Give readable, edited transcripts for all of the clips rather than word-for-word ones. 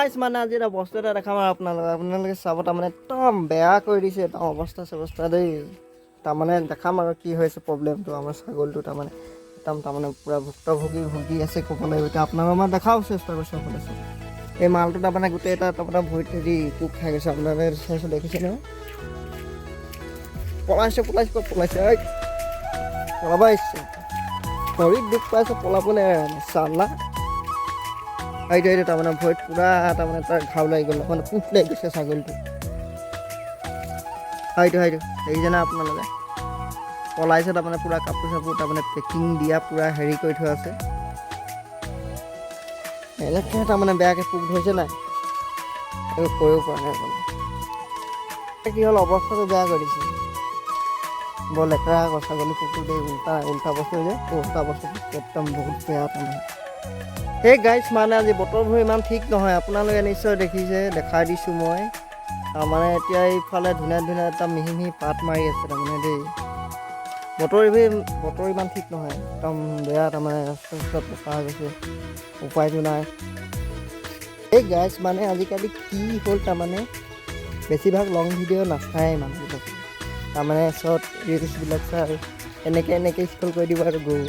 গাইছ, মানে আজি এটা বস্তু এটা দেখাম আৰু আপোনালোকে চাব। তাৰমানে একদম বেয়া কৰি দিছে একদম অৱস্থা চৱস্থা দেই। তাৰমানে দেখাম আৰু কি হৈছে প্ৰব্লেমটো। আমাৰ ছাগলীটো তাৰমানে একদম তাৰমানে পূৰা ভুক্তভোগী ভুগি আছে ক'ব লাগিব। এতিয়া আপোনালোকক মই দেখাব চেষ্টা কৰিছোঁ। আপোনালোকে চাব, এই মালটো তাৰমানে গোটেই এটা তাৰমানে ভৰিত হেৰি পোক খাই গৈছে। আপোনালোকে চাইছোঁ, দেখিছে নহয়? পলাইছে, পলাইছে, ক'ত পলাইছে? ঐ, পলাব আহিছে। ভৰিত দুখ পাইছে, পলাবলৈ এৰা নাই চালা। এইটো তাৰমানে ভৰিত পূৰা তাৰমানে তাৰ ঘাও লাগি গ'ল, মানে পোক লাগি গৈছে ছাগলীটো। সেইটো দেখিছেনে আপোনালোকে? পলাইছে। তাৰমানে পূৰা কাপোৰ চাপোৰ তাৰমানে পেকিং দিয়া পূৰা হেৰি কৰি থোৱা আছে। এনেকৈ তাৰমানে বেয়াকৈ পোক ধৰিছে নাই, একো কৰিব পৰা নাই। মানে কি হ'ল, অৱস্থাটো বেয়া কৰি দিছে। বৰ লেতেৰা আকৌ ছাগলী পোকটো দেই। উল্টা উল্টা বস্তু যে, উল্টা বস্তু একদম বহুত বেয়া তাৰমানে। সেই গাইছ, মানে আজি বতৰবোৰ ইমান ঠিক নহয়, আপোনালোকে নিশ্চয় দেখিছে, দেখাই দিছোঁ মই। তাৰমানে এতিয়া এইফালে ধুনীয়া ধুনীয়া এটা মিহি মিহি পাত মাৰি আছে তাৰমানে দেই। বতৰ ইমান ঠিক নহয়, একদম বেয়া। তাৰমানে ৰাস্তা চাস্তা পকা হৈ গৈছে, উপায়টো নাই। এই গাইছ, মানে আজিকালি কি হ'ল, তাৰমানে বেছিভাগ লং ভিডিঅ' নাচায় মানুহবিলাকে। তাৰমানে শ্বৰ্ট ৰিলচবিলাক চাই আৰু এনেকৈ এনেকৈ স্ক্ৰল কৰি দিব আৰু গ'ল।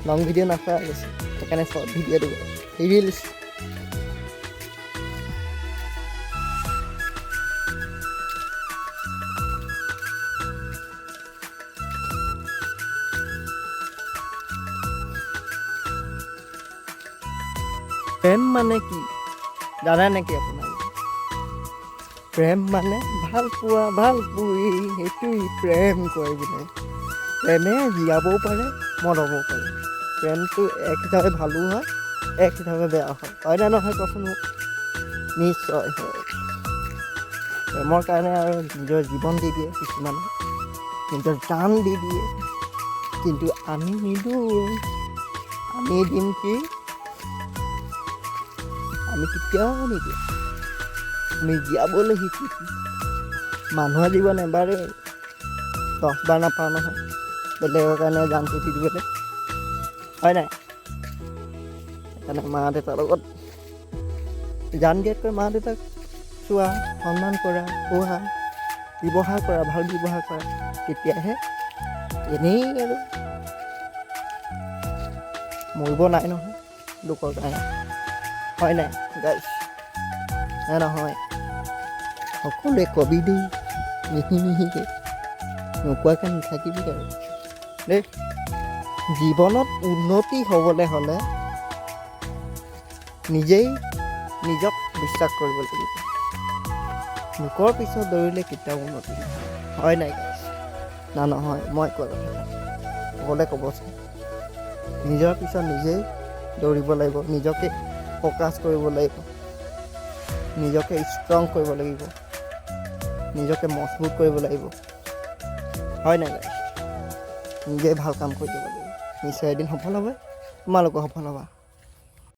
লং ভিডিঅ' নাচায় বেছি, সেইকাৰণে শ্বৰ্ট ভিডিঅ' দিব, ৰিলচ। প্ৰেম মানে কি জানে নেকি আপোনালোকে? প্ৰেম মানে ভাল পোৱা ভাল পুই, সেইটোৱেই প্ৰেম কয় বোলে। প্ৰেমে জীয়াবও পাৰে, মৰাবও পাৰে। প্ৰেমটো এক হিচাপে ভালো হয়, এক হিচাপে বেয়া হয়। হয় নে নহয় কচোন মোক? নিশ্চয় হয়। প্ৰেমৰ কাৰণে আৰু নিজৰ জীৱন দি দিয়ে কিছুমানে, নিজৰ জান দি দিয়ে। কিন্তু আমি নিদিওঁ। আমি দিম কি? আমি কেতিয়াও নিদিওঁ। আমি জীয়াবলৈ শিকিছোঁ। মানুহৰ জীৱন এবাৰেই, 10 বাৰ নাপাওঁ নহয় বেলেগৰ কাৰণে জানটো দি দিবলৈ, হয় নাই? সেইকাৰণে মা দেউতাৰ লগত জান দিয়াতকৈ মা দেউতাক চোৱা, সন্মান কৰা, পোহা, ব্যৱহাৰ কৰা, ভাল ব্যৱহাৰ কৰা, তেতিয়াহে এনেই আৰু মৰিব নাই নহয় লোকৰ কাৰণে, হয় নাই গাইছ? নে নহয়? সকলোৱে কবি দেই, মিহি মিহিকৈ নোকোৱাকৈ নাথাকিবি আৰু দেই। জীৱনত উন্নতি হ'বলৈ হ'লে নিজেই নিজক বিশ্বাস কৰিব লাগিব। লোকৰ পিছত দৌৰিলে কেতিয়াও উন্নতি নহয়, হয় নাই গাইছ? না নহয়? মই কোৱা কথা সকলোৱে ক'বচোন। নিজৰ পিছত নিজেই দৌৰিব লাগিব, নিজকে ফ'কাছ কৰিব লাগিব, নিজকে ষ্ট্ৰং কৰিব লাগিব, নিজকে মজবুত কৰিব লাগিব, হয় নাই গাইছ? নিজে ভাল কাম কৰি যাব লাগিব, নিশ্চয় এদিন সফল হ'ব। তোমালোকো সফল হ'বা।